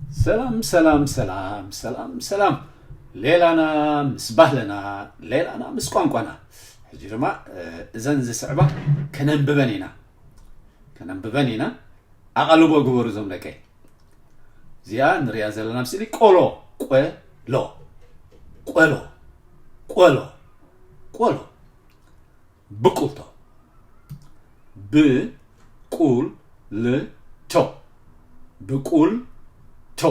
ሰላም ሰላም ሰላም ሰላም ሰላም። ሌላና ምስ ባህልና፣ ሌላና ምስ ቋንቋና። ሕጂ ድማ እዘን ዝስዕባ ከነንብበን ኢና፣ ከነንብበን ኢና። ኣቓልቦ ግበሩ እዞም ደቀይ። እዚኣ ንሪኣ ዘለና ኣብ ስእሊ ቆሎ፣ ቆሎ፣ ቆሎ፣ ቆሎ፣ ቆሎ። ብቁልቶ። ብቁልቶ። ብቁልቶ።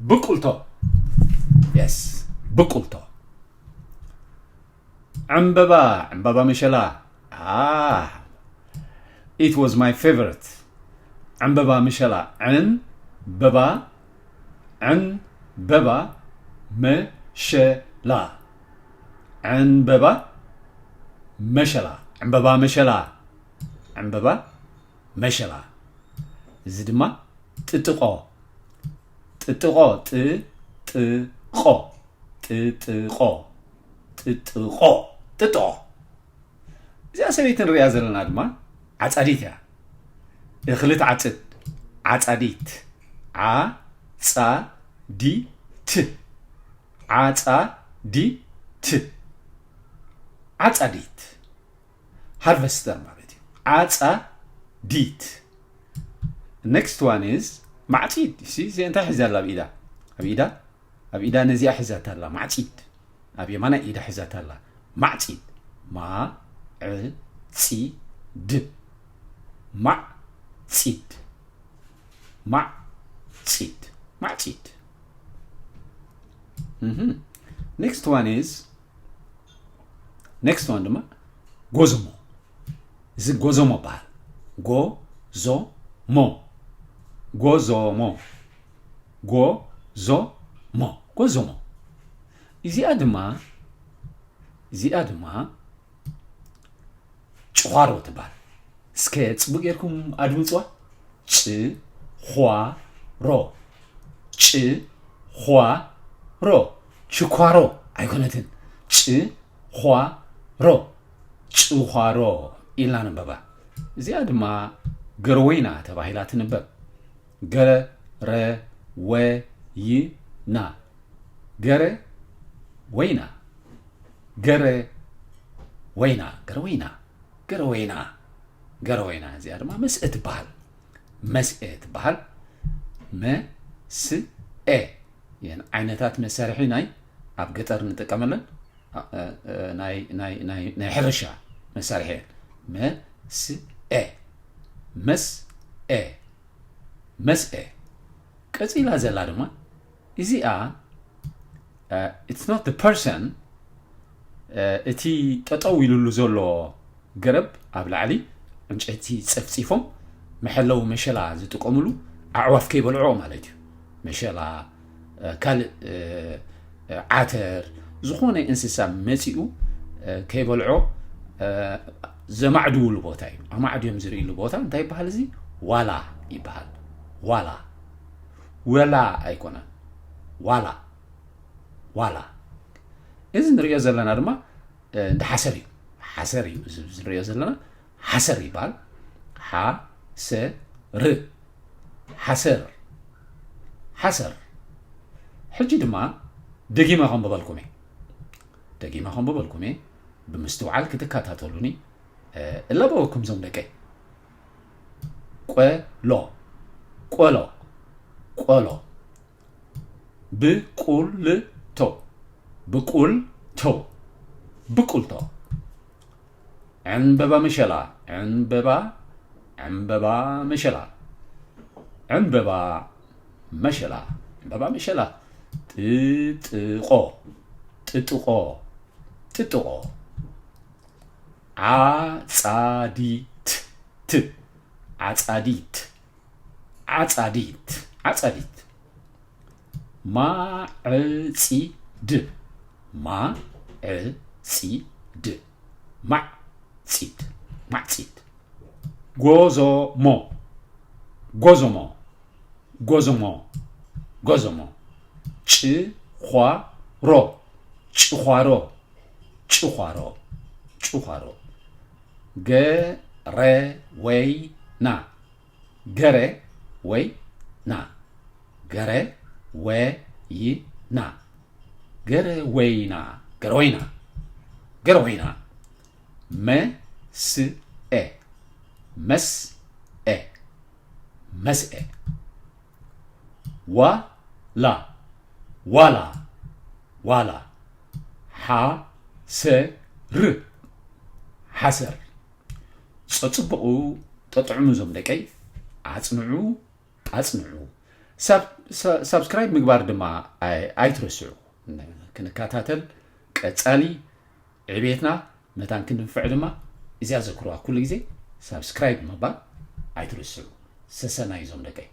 ብቁልቶ። የስ፣ ብቁልቶ። ዕምበባ፣ ዕምበባ መሸላ። Ah, it was my favorite. ዕምበባ መሸላ። ዕምበባ፣ ዕምበባ መሸላ። ዕምበባ መሸላ። ዕምበባ መሸላ። ዕምበባ መሸላ። እዚ ድማ ጥጥቖ። ጥጥቖ፣ ጥጥቖ፣ ጥጥቖ፣ ጥጥቖ፣ ጥጥቖ። እዚኣ ሰበይቲ ንሪኣ ዘለና ድማ ዓጻዲት እያ። እኽሊ ትዓጽድ። ዓጻዲት። ዓጻዲት። ዓጻዲት። ዓጻዲት። ሃርቨስተር ማለት እዩ። ዓጻዲት። Next one is ማዕጺድ። እሺ፣ እዚ እንታይ ሒዛ ኣላ ኣብ ኢዳ? ኣብ ኢዳ፣ ኣብ ኢዳ ነዚኣ ሒዛታ ኣላ። ማዕጺድ። ኣብ የማናይ ኢዳ ሒዛታ ኣላ። ማዕጺድ። ማዕጺድ። ማዕጺድ። ማዕጺድ። ማዕጺድ። Mhm. Next one is፣ next one ድማ ጎዞሞ። እዚ ጎዞሞ በሃል። ጎዞሞ። ጎዞሞ። ጎዞሞ። ጎዞሞ። እዚኣ ድማ፣ እዚኣ ድማ ጭዃሮ ትበሃል። እስከ ጽቡቅ ጌርኩም ኣድምጽዋ። ጭ ዃ ሮ። ጭ ዃ ሮ። ችኳሮ ኣይኮነትን። ጭ ዃ ሮ። ጭዃሮ ኢልና ንንበባ። እዚኣ ድማ ገረወይና ተባሂላ ትንበብ። ገረወይና። ገረወይና። ገረወይና። ገረወይና። ገረወይና። ገረወይና። እዚኣ ድማ መስአ ትበሃል። መስአ ትበሃል። መስአ። እየን ዓይነታት መሳርሒ ናይ ኣብ ገጠር ንጥቀመለን፣ እ፣ እ፣ ናይ፣ ናይ፣ ናይ፣ ናይ ሕርሻ መሳርሒ እየን። መስአ። መስአ። መስአ። ቀጺላ ዘላ ድማ እዚኣ፣ እ፣ it's not the person፣ እ፣ እቲ ጠጠው ኢሉሉ ዘሎ ገረብ ኣብ ላዕሊ ዕንጨይቲ ጸፍጺፎም መሐለዊ መሸላ ዝጥቀምሉ ኣዕዋፍ ከይበልዖ ማለት እዩ። መሸላ፣ እ፣ ካልእ፣ እ፣ እ፣ ዓተር፣ ዝኾነ እንስሳ መጺኡ፣ እ፣ ከይበልዖ፣ እ፣ ዘማዕድውሉ ቦታ እዩ። ኣማዕድዮም ዝርእይሉ ቦታ እንታይ ይበሃል? እዚ ዋላ ይበሃል። ዋላ። ወላ ኣይኮነን። ዋላ። ዋላ። እዚ ንሪኦ ዘለና ድማ፣ እ፣ እንዳ ሓሰር እዩ። ሓሰር እዩ። እዚ፣ እዚ ንሪኦ ዘለና ሓሰር ይበሃል። ሓሰር። ሓሰር። ሓሰር። ሕጂ ድማ ደጊመ ከንብበልኩም እየ። ደጊመ ከንብበልኩም እየ። ብምስትውዓል ክትከታተሉኒ፣ እ፣ እላበወኩም ዞም ደቀይ። ቆሎ። ቆሎ። ቆሎ። ብቁልቶ። ብቁልቶ። ብቁልቶ። ዕንበባ መሸላ። ዕንበባ። ዕንበባ መሸላ። ዕንበባ መሸላ። ዕንበባ መሸላ። ጥጥቖ። ጥጥቖ። ጥጥቖ። ዓጻዲት። ት። ዓጻዲት። ዓጻዲት። ዓጻዲት። ማዕጺድ። ማዕጺድ። ማዕጺድ። ማዕጺድ። ጎዞሞ። ጎዞሞ። ጎዞሞ። ጎዞሞ። ጭዃሮ። ጭዃሮ። ጭዃሮ። ጭዃሮ። ገረወይና። ገረወይና። ገረ ወይና። ገረ ወይና። ገረ ወይና። ገረ ወይና። መስኤ። መስኤ። መስኤ። ዋላ። ዋላ። ዋላ። ሓሰር። ሓሰር። ጸጽብቑ፣ ጠጥዕሙ ዞም ደቀይ። ኣጽንዑ። ኣጽንዑ። ሳብ- ሳ- ሳብስክራይብ ምግባር ድማ ኣይ- ኣይትረስዑ። ን- ክንከታተል ቀጻሊ ዕቤትና መታን ክንድንፍዕ ድማ እዚኣ ዘክርዋ ኩሉ ግዜ ሳብስክራይብ ምባል ኣይትረስዑ። ሰሰናዩ ዞም ደቀይ።